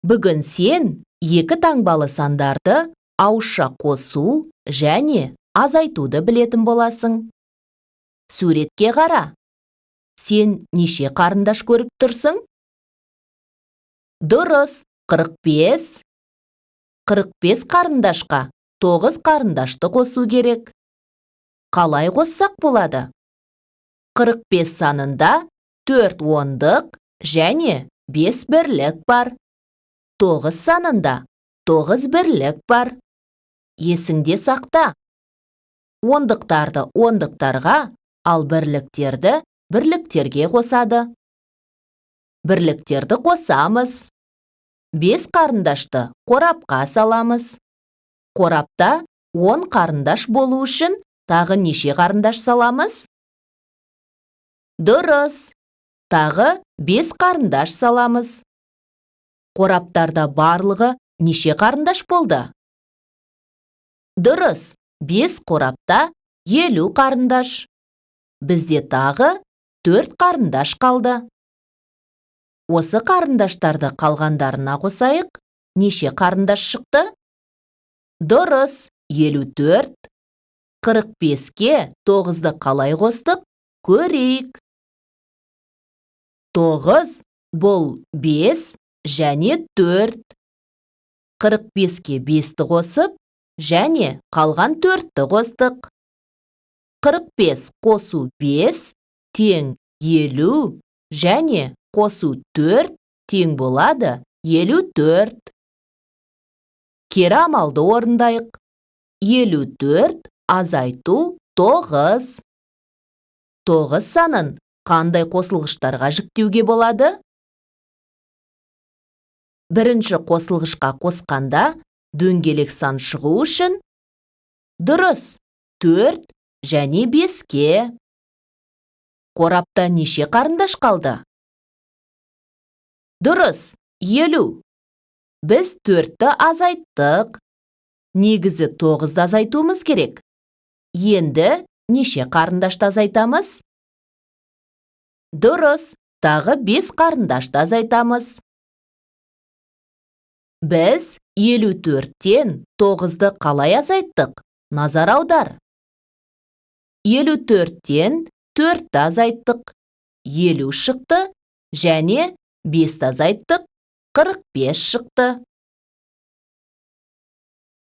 Бүгін сен екі таңбалы сандарды ауызша қосу және азайтуды білетін боласың. Суретке қара. Сен неше қарындаш көріп тұрсың? Дұрыс, 45. 45 қарындашқа 9 қарындашты қосу керек. Қалай қоссақ болады? 45 санында 4 ондық және 5 бірлік бар. 9 санында 9 бірлік бар. Есіңде сақта. Ондықтарды ондықтарға, ал бірліктерді бірліктерге қосады. Бірліктерді қосамыз. 5 қарындашты қорапқа саламыз. Қорапта 10 қарындаш болу үшін тағы неше қарындаш саламыз? Дұрыс. Тағы 5 қарындаш саламыз. Қораптарда барлығы неше қарындаш болды? Дұрыс, 5 қорапта 50 қарындаш. Бізде тағы 4 қарындаш қалды. Осы қарындаштарды қалғандарына қосайық. Неше қарындаш шықты? Дұрыс, 54. 45-ке 9-ды қалай қостық? Көрейік. 9 бұл 5 және 4. 45-ке 5-ті қосып, және қалған 4-ті қостық. 45 қосу 5 тең 50 және қосу 4 тең болады 54. Кері амалды орындайық. 54 азайту 9. 9 санын қандай қосылғыштарға жіктеуге болады? Бірінші қосылғышқа қосқанда дөңгелек сан шығу үшін? Дұрыс, 4 және 5-ке. Қорапта неше қарындаш қалды? Дұрыс, 50. Біз 4-ті азайттық. Негізі 9-ды азайтуымыз керек. Енді неше қарындашты азайтамыз? Дұрыс, тағы 5 қарындашты азайтамыз. Біз 54-тен 9-ды қалай азайттық? Назар аудар. 54-тен 4-ті азайттық. 50 шықты және 5-ті азайттық, 45 шықты.